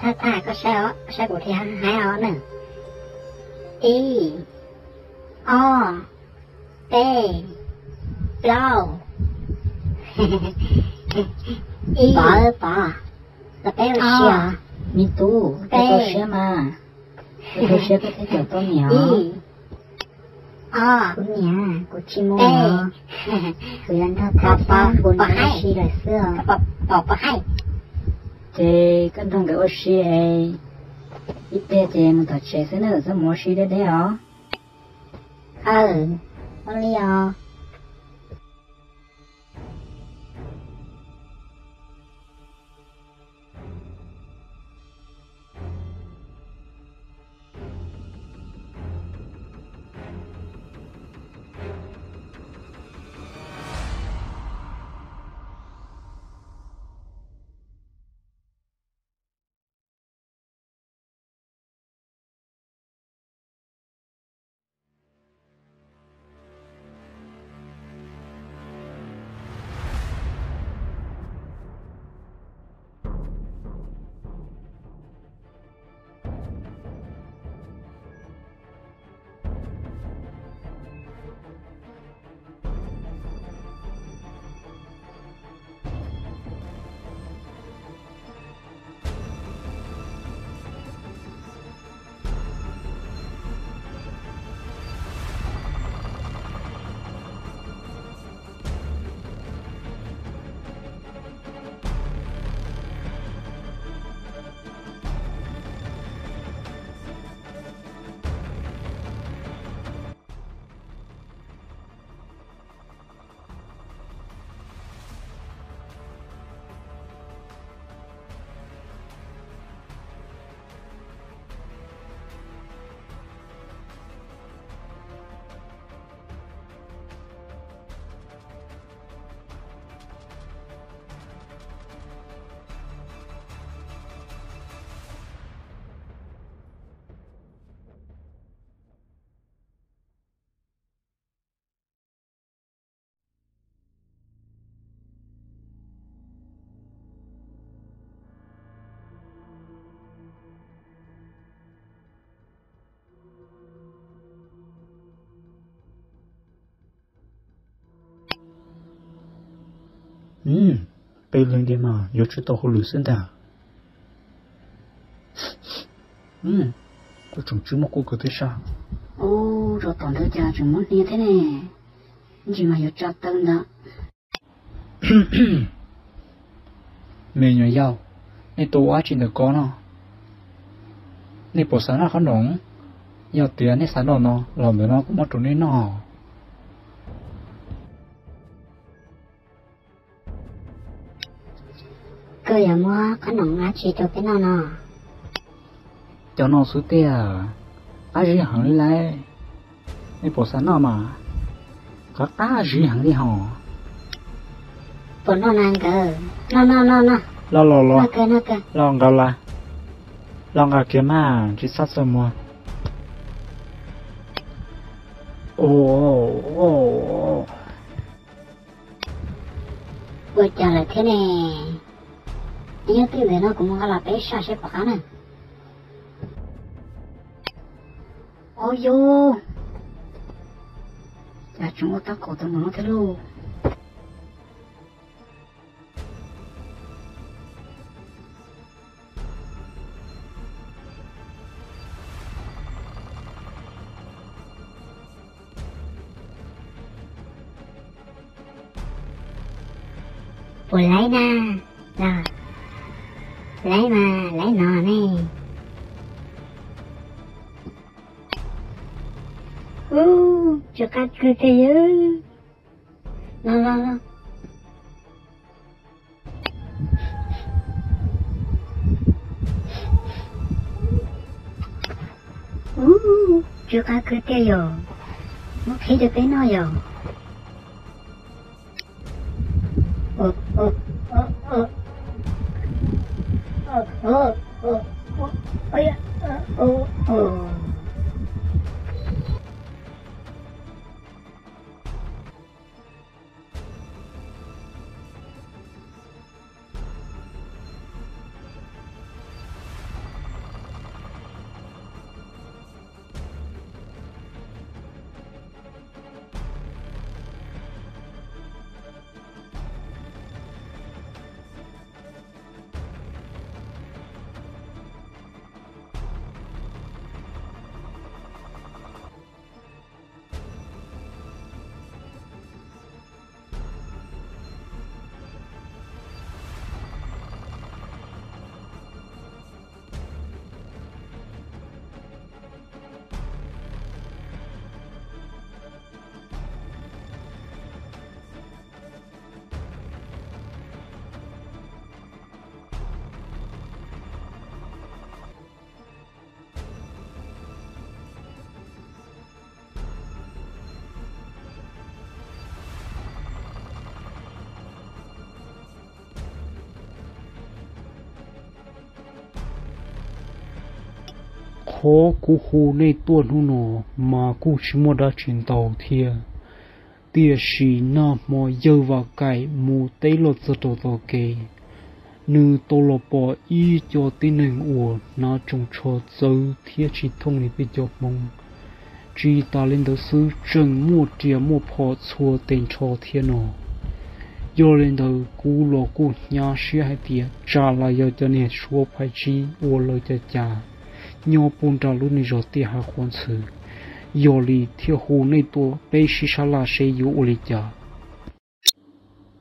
Thaj thaj koj saib os, saib kuv thiaj hais os na. Ib, ob, peb, plaub. Ib, pov, pov, los peb ua si os. Me tub, koj tu siab mas, koj tu siab koj thiaj cawm tau niam os. Ib, ob, kuv niam, kuv tsis mus os. Kuv yuav nrog thaj thaj kuv nrog ua si lawm xwb os. Pov, pov haij. Ces koj nrog nkawd ua si es ib pliag ces mus tom tsev xwb na, txhob mus ua si deb deb os. Aw, ua li os. Peb leeg tiag mas yuav tsum tau hauj lwm xwb ntag. Kuv tseem tsis muaj kuv kawg thiab sas. Ub, rau tom ntawd cas tseem muaj hnia thiab ne. Ntsis mas yuav tsa taw ntag. Me nyuam yaus, nej tuaj ua dab tsi ntawm ko no? Nej puas xav noj qhob noom? Yog tias nej xav noj no, los ntawm no kuv muab rau nej noj. Koj yuav muab qhob noom dab tsi rau peb noj no? Cov no xwb tiag, qab zib heev li lauj. Nej puas xav noj mas? Qab qab zib heev li hos. Puas noj na nkawd? Noj noj noj noj. Los los los. Noj kawg noj kawg. Los nqa los. Los nqa kiag mas tsis txhob txawj muag. Ua cas lawm thiab ne? Nyob twj ywm no kuv mus nqa los peb saj seb puas qab na. Au yog, cas tseem ua tab kaum tau mus no thiab lauj. Puas laib na? Los laib mas laib no ne. Ub, tsw qab kawg tiag yog. Los los los. Ub, tsw qab kawg tiag yog. Muab qhib rau peb noj yog. Qhov kuv hu nej tuaj hnub no mas kuj tsis muaj dab tsi ntau thiab, tiam sis nag hmo yawg Vam Kaim mus teb los txog rau tom kev, nws tau los pom ib co tib neeg uas hnav tsoos tsho txawv thiab tsis thooj li peb cov Hmoob. Tsis tas li ntawd xwb, tseem muaj riam muaj phom txhua teg nrho thiab no. Yog li ntawd kuv los kuj hnyav siab hais tias tsam los yog cov niag suav phais tsib ua lawv cov cas nyob puag nram lub niag zos tiaj hav quav ntxhw. Yog li thiaj hu nej tuaj peb sib sab laj seb yuav ua li cas.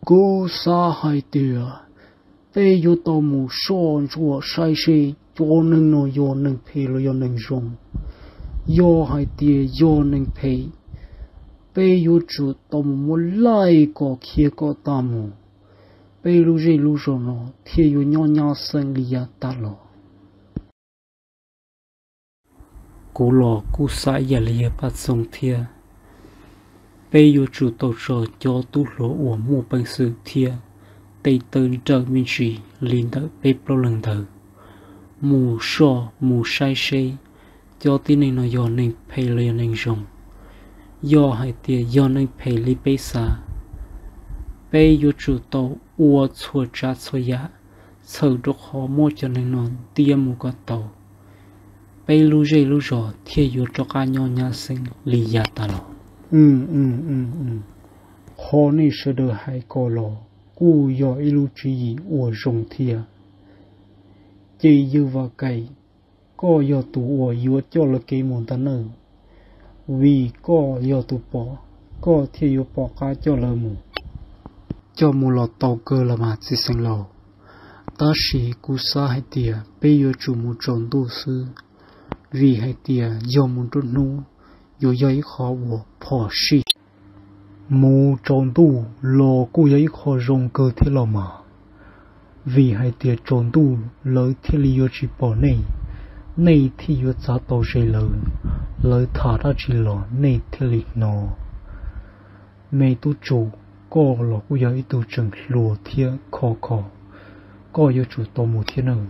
Kuv xav hais tias peb yuav tau mus soj ntsuam saib seb cov neeg no yog neeg phem los yog neeg zoo. Yog hais tias yog neeg phem, peb yuav tsum tau mus muab laij kom khiav kom tag mus, peb lub zej lub zos no thiaj yuav nyob nyab xeeb li yav tas los. Kuv los kuj xav ib yam li yawg Paj Txoos thiab. Peb yuav tsum tau tso cov tub hluas uas muaj peev xwm thiab tej tawv nrawm me ntsis li ntawm peb plaub leeg ntawd mus soj mus saib seb cov tib neeg no yog neeg phem los yog neeg zoo. Yog hais tias yog neeg phem li peb xav, peb yuav tsum tau ua txhua tsav txhua yam txhawm rau qhov muab cov neeg no ntiab mus kom tau, peb lub zej lub zos thiaj yuav rov qab nyob nyab xeeb li yav tas los. Qhov nej sawv daws hais ko los kuj yog ib lub tswv yim uas zoo thiab. Ces yawg Vam Kaim, koj yog tus uas yuav coj lawv kev mus ntag nawb, vim koj yog tus pom, koj thiaj yuav pom qab coj lawv mus. Coj mus los tau kawg los mas txiv xeev laus, tab sis kuv xav hais tias peb yuav tsum mus tsaus ntuj xwb, vim hais tias yog mus nruab hnub yuav yog ib qho uas phom sij. Mus tsaus ntuj los kuj yog ib qho zoo kawg thiab los mas, vim hais tias tsaus ntuj lawv thiaj li yuav tsis pom nej, nej thiaj yuav txav tau ze lawv, lawv tham dab tsi los nej thiaj li hnov. Me tub Tsum, koj los kuj yog ib tug tseem hluas thiab khov kho, koj yuav tsum tau mus thiab nawb.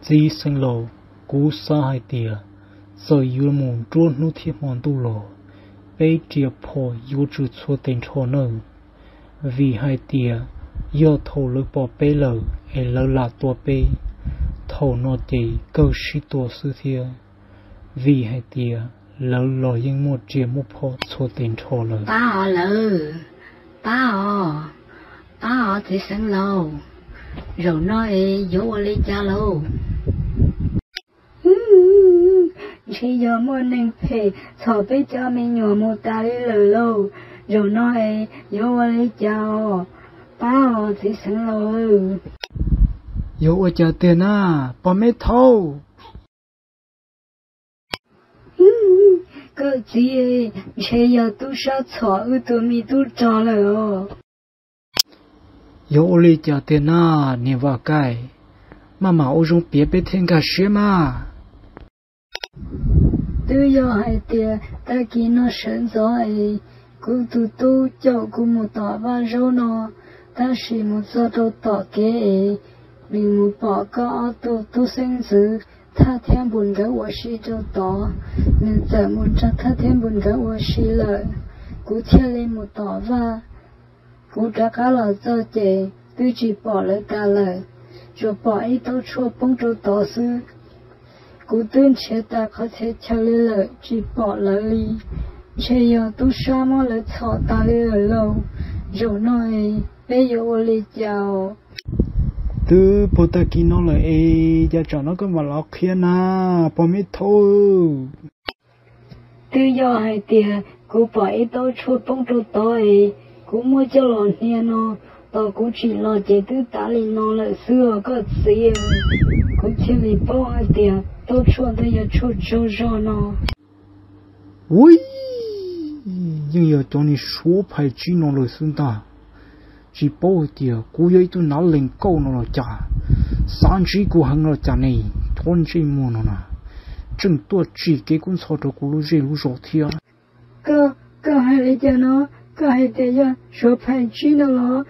Txiv xeev laus, kuv xav hais tias txawm yuav mus nruab hnub thiab hmo ntuj los peb riam phom yuav tsum txhua tes nrho nawb, vim hais tias yog thaum lawv pom peb lawm es lawv lam tua peb, thaum no ces kawg sib tua xwb thiab, vim hais tias lawv los yeej muaj riam muaj phom txhua tes nrho lawm. Pab os lawm, pab os, pab os txiv xeev laus, zaum no es yuav ua li cas lauj? Ntshe yog muaj neeg phem txhom peb cov me nyuam mus tas li lawm lauj, zaum no es yuav ua li cas os? Pab os txiv xeev laus. Yuav ua cas tiag na, pog me thaub? Koj txiv, ntshe yog tub sab txhom wb tus me tub rog lawm os. Yuav ua li cas tiag na, niam Vam Kaim, maj mam ua zoo piav peb thiaj nkag siab mas. Twb yog hais tias tag kis no sawv ntxov es kuv tus tub caum kuv mus tom vaj zaub no, tab sis mus txog rau tom kev es nws mus pom koj ob tug tub xeeb ntxwv Thaj thiab Npus nkawd ua si rau tod, nws txawm mus nrog Thaj thiab Npus nkawd ua si lawm, kuv thiaj li mus tom vaj. Kuv rov qab los txog ces twb tsis pom lawv tas lawm, tsuas pom ib taub tshuaj poob rau tod xwb. Kuv twb nrhiav tas qhov txhia chaw li lawm tsis pom lawv li. Ntshe yog tub sab muab lawv txhom tas li lawm lauj. Zaum no es peb yuav ua li cas os? Twb puag tag kis no lawm es cas tsam no koj mam los qhia na, pog me thaub? Twb yog hais tias kuv pom ib taub tshuaj poob rau tod es kuv muab coj los hnia no, tos kuv tsim los ces twb tav li no lawm xwb os koj txiv. Kuv thiaj li paub hais tias taub tshuaj ntawd yog tshuaj tsaug zog no. Ui, yeej yog cov niag suav phais tsib no lawm xwb ntag. Tsis paub hais tias kuv yog ib tug nav lees kauj no los cas, xav ntsib kuv heev los cas ne, cov ntsej muag no na, tseem tuaj tsim kev kub ntxhov rau kuv lub zej lub zos thiab. Koj, koj hais li cas no? Koj hais tias yog suav phais tsib no los?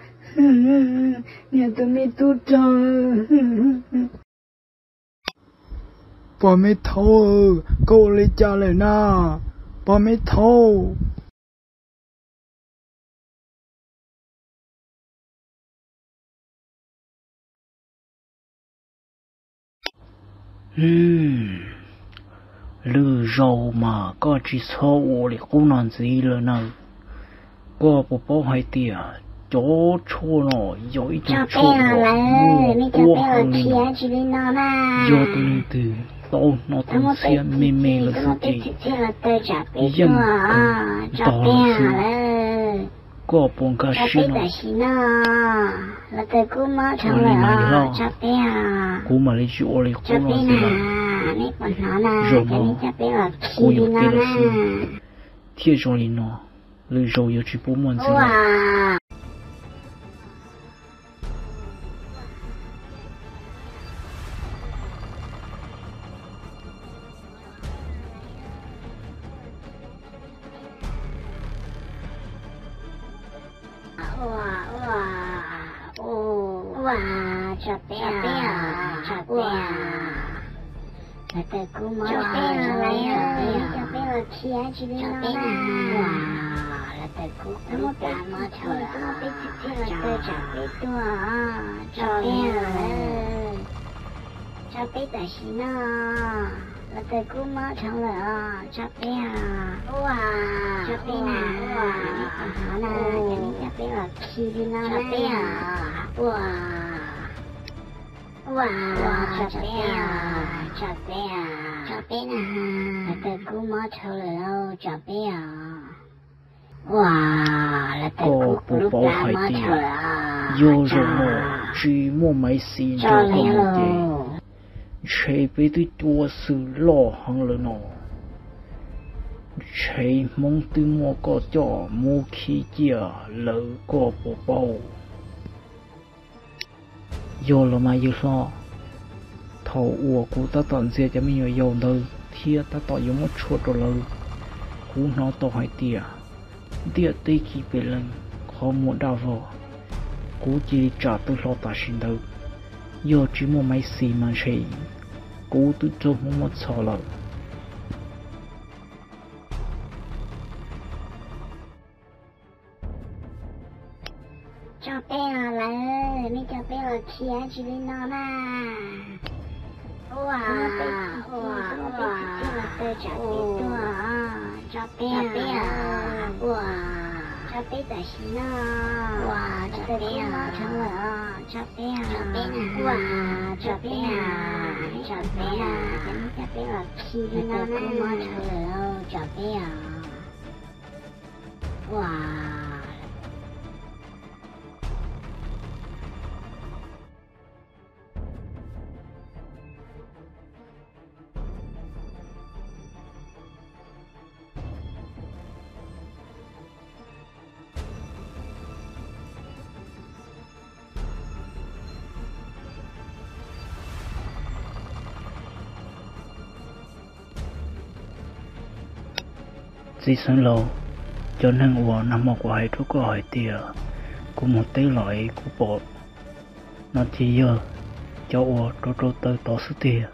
Niam tus me tub rog. Pog me thaub, koj ua li cas lawm na? Pog me thaub. Lwm zaus mas koj tsis txhob ua li qub no ntxiv lawm nawb. Koj puas paub hais tias cov tshuaj no yog ib co tshuaj uas muaj quab heev li no. Yog tus neeg twg tau hnov tus ntxhiab me me lawm xwb ces yeej ntog lawm xwb. Koj puas nkag siab no? Ua li mas hlob, kuv mam li tsis ua li qub no xwb lawm. Zaum no kuv yuav teb lawm xwb. Thiab zoo li no, lwm zaus yuav tsis pub muaj ntxiv lawm. Ua, tso peb, tso peb, lawv tawm kuv mob tso peb, tso peb los khi dab tsi li no na. Ua, lawv tawm kuv lub plab mob dhau lawm, peb txhij txhij los tawm tsam peb tuag, tso peb, tso peb tam sim no, lawv tawm kuv mob dhau lawm os, tso peb, ua, tso peb na, nej puas hnov na, cov neeg coj peb los khi li no na, tso peb os, ua. Ua, tso peb os, tso peb os, tso peb na, lawv tawm kuv mob dhau lawm lauj, tso peb os. Ua, lawv tawm kuv lub plab mob dhau lawm os, yog zaum no tsis muaj maiv xis nrog koj mus ces ntshe peb twb cuab xwm loj heev lawm no. Ntshe Hmoob twb muab koj coj mus khi ciaj lawm, koj puas paub? Yog los mas yawg hlob, thaum uas kuv tab tom ntxias cov me nyuam yaus ntawd thiab tab tom yuav muab tshuaj rau lawv, kuv hnov tau hais tias ntiaj teb kis pes leej qhov muag daj vog, kuv cia li tsam tawm hlo tam sim ntawd. Yog tsis muaj maiv xis mas ntshe kuv twb raug Hmoob muab txhom lawm. Tso peb os lawv, nej coj peb los khi dab tsi li no na. Ua, ua, ua, txhij txhij los tawm tsam peb tuag, tso peb os, ua, tso peb tam sim no, ua, tso peb os, tso peb os, tso peb na, ua, tso peb os, tso peb os, cov neeg coj peb los khi li no na, mob dhau lawm lauj, tso peb os. Ua. Txiv xeev laus, cov neeg uas nag hmo kuv hais rau koj hais tias kuv mus teb los es kuv pom no ces yog cov uas rau rau taw tod xwb tiag.